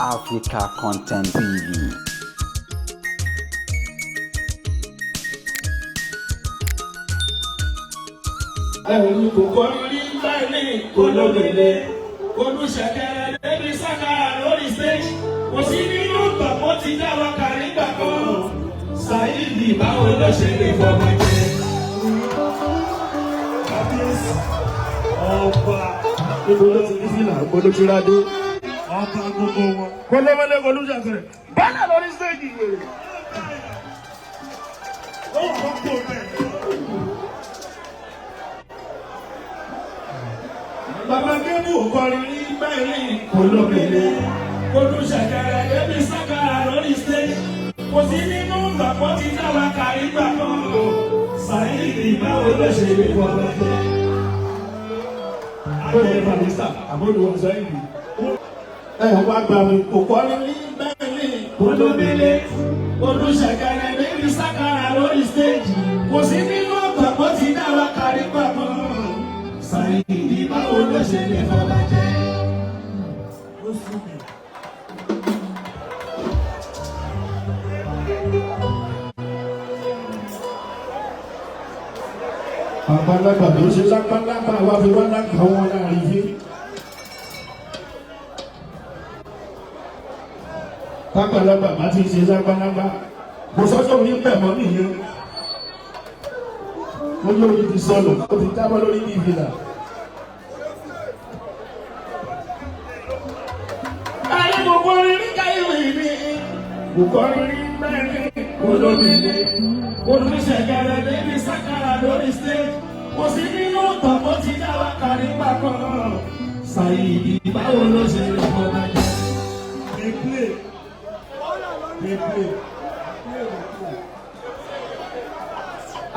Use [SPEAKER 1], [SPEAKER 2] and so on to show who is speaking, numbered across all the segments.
[SPEAKER 1] Africa Content TV.
[SPEAKER 2] Ẹ̀rù kò kọrin rí báyìí kò lóbìnrin olùṣèkẹrẹ débi sákàrà lórí stage, kò sí nínú tọ̀pọ̀ ti dá wa kàrí gbà kan. Saheed, báwo ló ṣe lè fọmọ jẹ?
[SPEAKER 3] Kábíyèsí ọba.
[SPEAKER 2] Níbo ló ti ní fìlà? Níbo ló ti rádé?
[SPEAKER 3] Ọba gbogbo wọn.
[SPEAKER 2] Kó lọ́mọdé kò olùṣèkẹrẹ bọ́lá lórí stage ìwé.
[SPEAKER 3] Ó kọ́ kó bẹ́ẹ̀.
[SPEAKER 2] Bàbá Gébù kọrin rí báyìí kò lóbìnrin olùṣèkẹrẹ débi sákàrà lórí stage, kò sí nínú tọ̀pọ̀ ti dá wa kàrí gbà kan. Saheed, báwo ló ṣe lè fọmọ jẹ? Àgbẹ̀ Barrister àbọ̀dù Saheed. Ẹ wá gbà mí, kò kọ́ni ní bẹ́ẹ̀ ní olóbílé olùṣèkẹrẹ níbi sákàrà lórí stage, kò sí nínú ọ̀pọ̀ tí dá wa kárí pàpọ̀. Saheed, báwo ló ṣe lè fọba jẹ́?
[SPEAKER 3] Ó sún mi.
[SPEAKER 2] Àgbàlagbà tó ṣe lápálápá wá fi wá lágbà wọn láàrin yé. Lágbàlagbà bá ti ṣe lápálápá, kò sọ́jọ́ orí pẹ̀ mọ́ nìyẹn. Ó lórí ti sọnù, ó ti jábọ́ lórí ní ìfìlà. Ayé kò kọrin rí káyọ̀ ìní, kò kọrin rí mẹ́rin, kò lóbìnrin. Olùṣègẹrẹ débi sákàrà lórí stage, kò sí nínú tọ̀pọ̀ tí dá wa kárí pàkọ́. Saheed, báwo ló ṣe lè fọba jẹ?
[SPEAKER 3] Dey play. Dey play.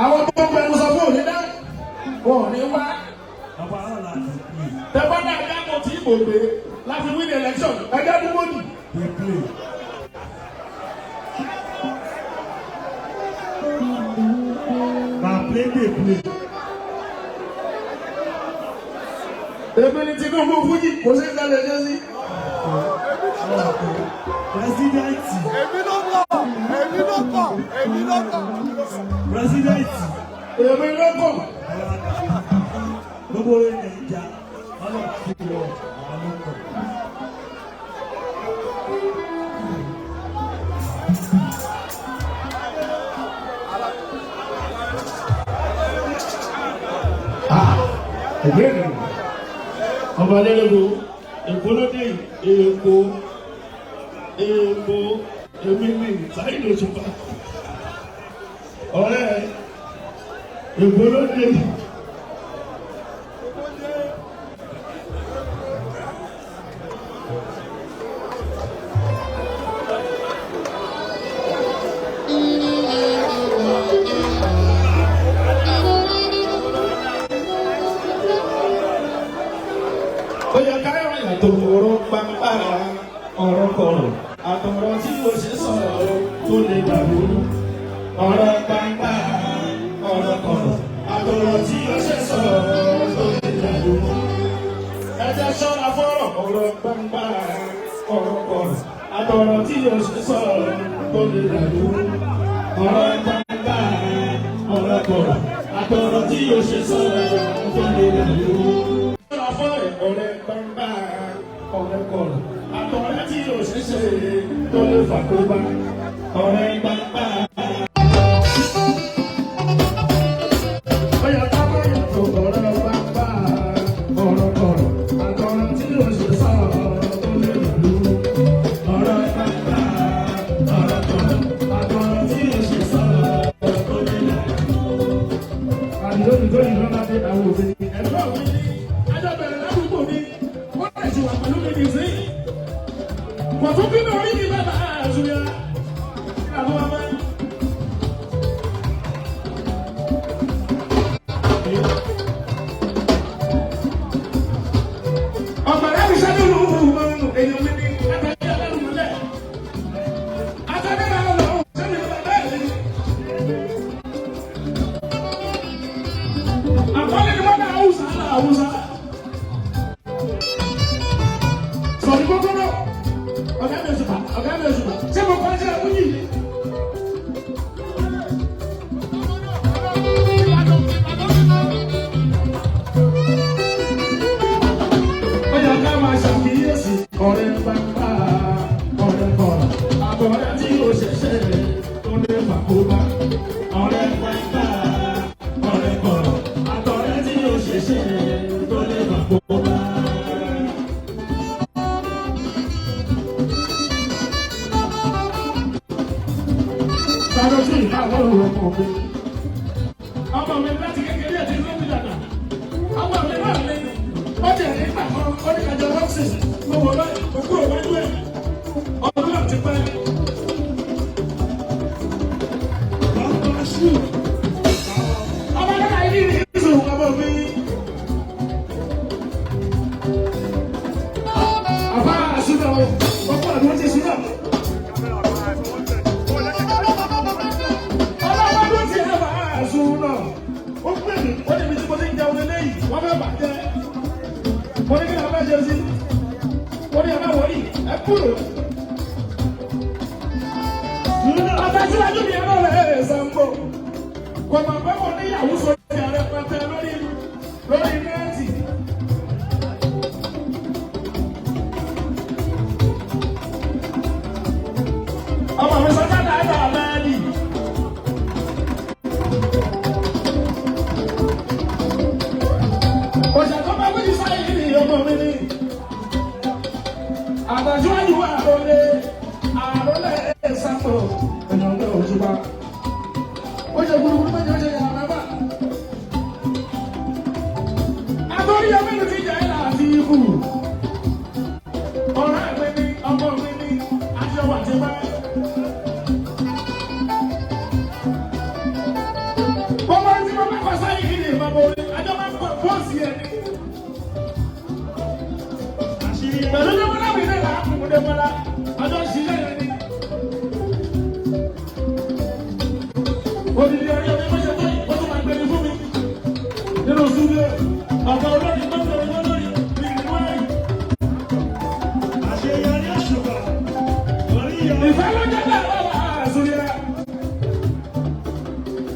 [SPEAKER 2] Àwọn tó ń pẹnu sọ fún òní dá, wọn ò ní wá.
[SPEAKER 3] Bàbá ọ̀la dey play.
[SPEAKER 2] Tẹ̀gbọ́n náà dákò tí ìbò gbé láti win the election, ẹgbẹ́ dúró dì.
[SPEAKER 3] Dey play. Na play dey play.
[SPEAKER 2] Èmi ni Tinubu Fújì, kò sí ìsàlẹ̀ ṣe sí.
[SPEAKER 3] Pírẹsidẹ́ǹtì.
[SPEAKER 4] Èmi ló kàn, èmi ló kàn, èmi ló kàn.
[SPEAKER 3] Pírẹsidẹ́ǹtì.
[SPEAKER 2] Èmi ló kàn.
[SPEAKER 3] Gbogbo Nàìjà ọlọ́pàá ti wọ àwọn ló kàn.
[SPEAKER 2] Ìbéèrè ọba lẹ́lẹ́gbò Èkó ló dé yìí, Èkó, Èkó, èmi ní Saheed Òṣùpá ọ̀rẹ́ Èkó ló dé yìí. Ó yẹ káyọ̀ yàtọ̀ ọ̀rọ̀ pàmpá, ọ̀rọ̀ kọ̀rọ̀ àtọ̀rọ̀ tí mo ṣe sọ̀rọ̀ tó lè dàrú. Ọ̀rọ̀ pàmpá, ọ̀rọ̀ kọ̀rọ̀ àtọ̀rọ̀ tí mo ṣe sọ̀rọ̀ tó lè dàrú. Ẹ jẹ́ ṣọ́ra fọ́rọ̀, ọ̀rọ̀ pàmpá, ọ̀rọ̀ kọ̀rọ̀ àtọ̀rọ̀ tí mo ṣe sọ̀rọ̀ tó lè dàrú. Ọ̀rọ̀ pàmpá, ọ̀rọ̀ kọ̀rọ̀ àtọ̀rọ̀ tí mo ṣe sọ̀rọ̀ tó lè dàrú. Ṣọ́ra fọ́rẹ̀, ọ̀rẹ́ gbangba, ọ̀rẹ́ kọ̀rọ̀ àtọ̀rẹ́ tí yóò ṣe ṣe tó lè fàkóbá, ọ̀rẹ́ gbangba. Ó yẹ ká bá yàtọ̀ ọ̀rẹ́ gbangba, ọ̀rọ̀ kọ̀rọ̀ àtọ̀rẹ́ tí yóò ṣe sọ̀rọ̀ tó lè lù. Ọ̀rẹ́ gbangba, ọ̀rọ̀ kọ̀rọ̀ àtọ̀rẹ́ tí yóò ṣe sọ̀rọ̀ tó lè lù. Àdìlóbi tó yìí lọ́la dé àwọn òfin ẹ̀gbọ́n mi ní ajọ́ bẹ̀rẹ̀ ládùúgbò mi, wọ́n lè ti wà pẹ̀lú mi nìsín. Kò tún bínú orí mi bàbá àṣùyà àwọn ọmọ. Ọ̀gbọ̀n mi sẹ́ni ló wù ú èèyàn mi ní àtàlẹ́ ẹlẹ́rù mọ́lẹ̀. Àtàlẹ́ ẹlẹ́rù lọ́wọ́ sẹ́ni ló bá bẹ́ẹ̀ ni. Àkọọ́lẹ̀ ni wọ́n dá Haúsá Haúsá. Sọ̀rọ̀ gbogbo náà. Ọ̀gá mi Òṣùpá, ọ̀gá mi Òṣùpá, ṣé mo kọ́ ṣe ẹkún yìí? Ó yẹ ká máa ṣàkíyèsí ọ̀rẹ́ pápá, ọ̀rẹ́ kọ̀ọ̀rọ̀, àtọ̀rẹ́ tí ó ṣẹ̀ṣẹ̀ tó lè fàkóbá. Ọ̀rẹ́ pápá, ọ̀rẹ́ kọ̀ọ̀rọ̀, àtọ̀rẹ́ tí ó ṣẹ̀ṣẹ̀ tó lè fàkóbá. Sáré sí ìbáwọ̀ ọmọ mi. Ọmọ mi láti kékeré ẹ̀ ti lóbi dàgbà. Ọmọ mi náà ni ó jẹ́ nígbà kan ó ní kájọ rọ́ọ̀sì mo wò lọ òkú òwájú ẹ̀. Ọdún náà ti pẹ́. Ọmọ náà yìí ní ìsù ọmọ mi. Àbá àṣùnà ọkọ̀ àdúró ti ṣúná. Ọlọ́wọ́dún ti ẹ̀ bá àṣùn náà. Ó pè mí, ó níbi tí mo ti ń jẹun lélẹ́yìí, wọ́n fẹ́ bàjẹ́. Mo ní kí ni a fẹ́ ṣe sí? Mo ní ẹ má wọrí, ẹ kúrò. Ọ̀tá síwájú mi ẹ̀rọ rẹ̀ Ṣàngó. Kò mọ̀ pé mo níyàwó sójà rẹpẹtẹ lórí nẹ́ẹ̀tì. Ọmọ mi sọ jáde àìdá àbẹ́ẹ̀lì. Òṣà tó bá wíjì sáyé ní ọmọ mi ni. Àtàjúwájú àrólé àrólé Ṣàngó ẹ̀yàn ọ̀gbẹ́ Òṣùpá. Ó ṣe gbúdúgbúdú méje ó ṣe yàrá mẹ́fà. Àtọ́rí ọmọ mi ti jẹ́ ìlà àti ikú. Ọ̀rẹ́ mi ni ọmọ mi ni àti ọwọ́ àti báyìí. Gbogbo ẹni tí mo bá kọ sáyé kí ni ìbámu orin, àjọ máa ń kọ bọ́ọ̀sì ẹ̀ ní. Pẹ̀lú Dẹ́mọ́lá mi náà làá kún Dẹ́mọ́lá, àjọ ṣiṣẹ́ yẹn ni. Odidi ọ̀rẹ́ mi bó ṣe tó yìí, ó tún máa gbẹni fún mi. Nínú súdíò, ọ̀gá olórin tó ń bẹ̀rẹ̀ lórí mi ní wáyé.
[SPEAKER 3] Àṣeyọrí Òṣùpá, orí yọ.
[SPEAKER 2] Ìfẹ́ ló jẹ́ bẹ́ẹ̀ lọ́wọ́ àṣùyẹ.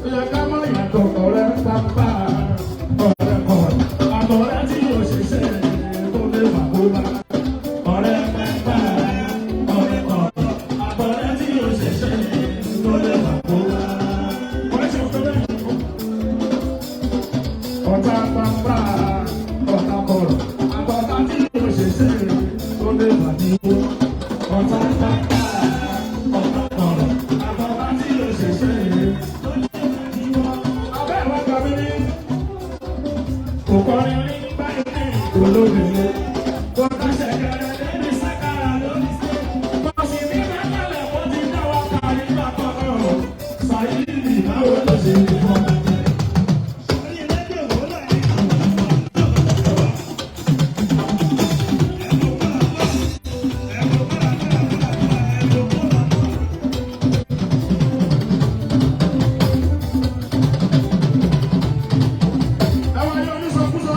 [SPEAKER 2] Ìyá ká mọ̀ ìyàtọ̀ ọ̀rẹ́ pápá ọ̀rẹ́ kọ̀ọ̀rọ̀. Àtọ̀rẹ́ tí yóò ṣiṣẹ́ tó lè wà kó bá. Ọ̀rẹ́ pápá ọ̀rẹ́ kọ̀ọ̀rọ̀. Àtọ̀rẹ́ tí yóò ṣiṣẹ́ tó lè wà kó bá. Ọ̀rẹ́ ṣe fún bẹ́ẹ̀. Ọ̀tá pápá ọ̀tá kọ̀ọ̀rọ̀. Àtọ̀tá tí yóò ṣiṣẹ́ tó lè wà ní wó. Ọ̀tá pápá ọ̀tá kọ̀ọ̀rọ̀. Àtọ̀tá tí yóò ṣiṣẹ́ tó lè wà ní wó. Abẹ́ ìwà gbàmí ní kò kọrin rí báyìí ní olóbìnrin. Kò dáṣẹ̀ kẹrẹ débi sákàrà lórí sí. Kò sì ní lákàlẹ̀ kó ti dá wa kárí bàbá náà. Sàyídì báwo ló ṣe lè fọ́ bàjẹ́?
[SPEAKER 3] Orí rédíò wò láyé.
[SPEAKER 2] Ẹwà ni onísọkúsọ.